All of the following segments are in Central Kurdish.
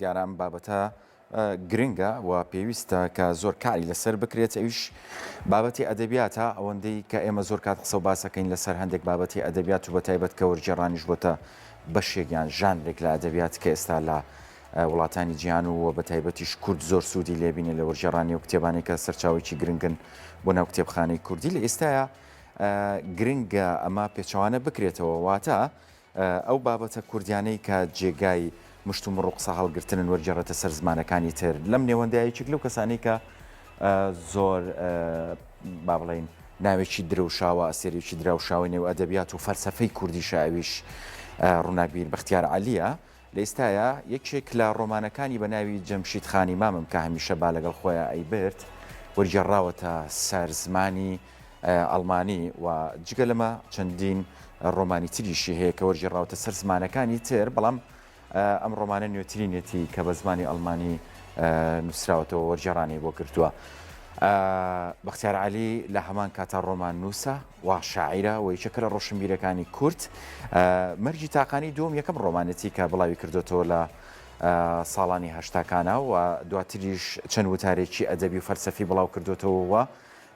دیارە ئەم بابەتە گرنگە و پێویستە کە زۆر کاری لەسەر بکرێت ئەویش بابەتی ئەدەبیاتە ئەوەندەی کە ئێمە زۆر کات قسە و باسەکەین لەسەر هەندێک بابەتی ئەدەبیات و بە تایبەت کە وەرگێڕانیش بۆتە بەشێک یان ژانرێک لە ئەدەبیات کە ئێستا لە وڵاتانی جیهان و بە تایبەتیش کورد زۆر سوودی لێبینێ لە وەرگێڕانی و کتێبانەی کە سەرچاوەیەکی گرنگن بۆ ناو کتێبخانەی کوردی لە ئێستایا گرنگە ئەمە پێچەوانە بکرێتەوە واتە ئەو بابەتە کوردیانەی کە جێگای مشتومڕ و قسە هەڵگرتنن وەرگێڕێتە سەر زمانەکانی تر. لەم نێوەندەیا یەکێک لەو کەسانەی کە زۆر با بڵێین ناوێکی درەوشاوە، ئەستێرەیەکی دراوشاوەی نێو ئەدەبیات و فەلسەفەی کوردیشە ئەویش ڕووناکبیر بەختیار عەلییە. لە ئیستایا یەکێک لە ڕۆمانەکانی بە ناوی جەمشید خانی مامم کە هەمیشە با لەگەڵ خۆیا ئەیبرد وەرگێڕراوەتە سەر زمانی ئەڵمانی و جگە لەمە چەندین ڕۆمانی تریشی هەیە کە وەرگێڕراوەتە سەر زمانەکانی تر بەڵام ئەم ڕۆمانە نوێترینێتی کە بە زمانی ئەڵمانی نووسراوەتەوە وەرگێڕانی بۆ کردووە. بەختیار عەلی لە هەمان کاتا ڕۆماننووسە و شاعیرە و یەکێکە لە ڕۆشنبیرەکانی کورد. مەرگی تاقانی دووەم یەکەم ڕۆمانێتی کە بڵاوی کردۆتەوە لە ساڵانی هەشتاکانا و دواتریش چەند وتارێکی ئەدەبی و فەلسەفی بڵاو کردۆتەوە و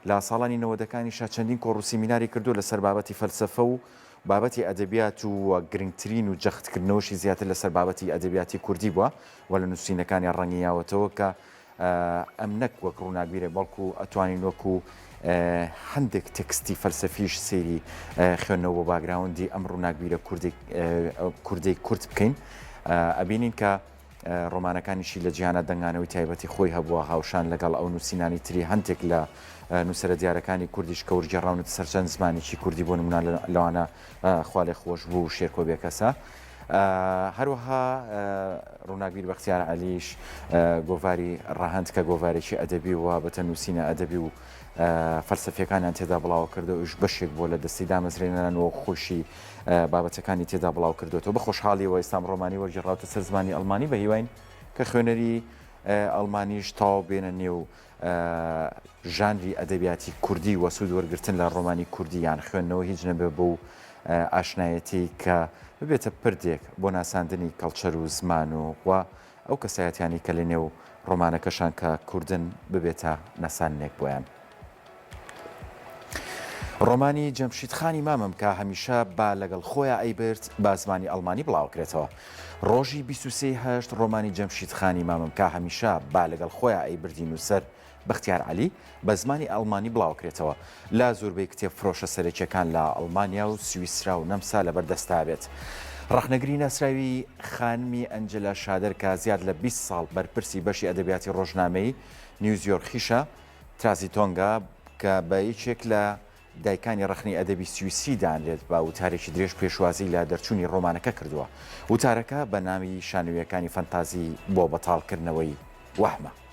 لە ساڵانی نەوەدەکانیشا چەندین کۆڕ و سیمیناری کردووە لەسەر بابەتی فەلسەفە و بابەتی ئەدەبیات و گرنگترین و جەختکردنەوەشی زیاتر لەسەر بابەتی ئەدەبیاتی کوردی بووە و لە نووسینەکانیا ڕەنگی یاوەتەوە کە ئەم نەک وەک ڕووناکبیرێک بەڵکو ئەتوانین وەکو هەندێک تێکستی فەلسەفیش سەیری خوێندنەوە بۆ باگراوندی ئەم ڕووناکبیرە کوردەی کورد بکەین ئەبینین کە ڕۆمانەکانیشی لە جیهانە دەنگانەوەی تایبەتی خۆی هەبووە هاوشان لەگەڵ ئەو نووسینانی تری هەندێک لە نووسەرە دیارەکانی کوردیش کە وەرگێڕاونەتە سەر چەند زمانێکی کوردی بۆ نمونە لەوانە خوالێخۆشبوو و شێرکۆ بێکەسە. هەروەها ڕووناکبیر بەختیار عەلیش گۆڤاری ڕەهەند کە گۆڤارێکی ئەدەبی و بابەتە نووسینە ئەدەبی و فەلسەفیەکانیان تێدا بڵاوە کردەوە ئەویش بەشێک بووە لە دەستەی دامەزرێنەران و خۆشی بابەتەکانی تێدا بڵاو کردوێتەوە بە خۆشحاڵیەوە ئێستا ئەم ڕۆمانی وەرگێڕاوتە سەر زمانی ئەڵمانی بە هیواین کە خوێنەری ئەڵمانیش تەواو بێنە نێو ژانری ئەدەبیاتی کوردی و سوود وەرگرتن لە ڕۆمانی کوردی یان خوێندنەوە هیچ نەبێ بەو ئاشنایەتی کە ببێتە پردێک بۆ ناساندنی کەڵچەر و زمان و و ئەو کەسایەتیانەی کە لە نێو ڕۆمانەکەشان کە کوردن ببێتە ناساندنێک بۆیان. ڕۆمانی جەمشید خانی مامم کە هەمیشە با لەگەڵ خۆیا ئەیبرد بە زمانی ئەڵمانی بڵاوکرێتەوە. ڕۆژی 23 هەشت ڕۆمانی جەمشید خانی مامم کە هەمیشە با لەگەڵ خۆیا ئەیبردی نووسەر بەختیار عەلی بە زمانی ئەڵمانی بڵاوکرێتەوە لە زۆربەی کتێب فرۆشە سەرەکیەکان لە ئەڵمانیا و سویسرا و نەمسا لەبەر دەستا بێت. ڕەخنەگری ناسراوی خانمی ئەنجلا شادەر کە زیاد لە 20 ساڵ بەرپرسی بەشی ئەدەبیاتی ڕۆژنامەی نیوزیۆرخیشە ترازیتۆنگا کە بە یەکێک لە دایکانی ڕەخنەی ئەدەبی سویسری دانرێت، بە وتارێکی درێژ پێشوازیی لە دەرچوونی ڕۆمانەکە کردووە. وتارەکە بە ناوی شانۆییەکانی فەنتازی بۆ بەتاڵکردنەوەی وەهمە.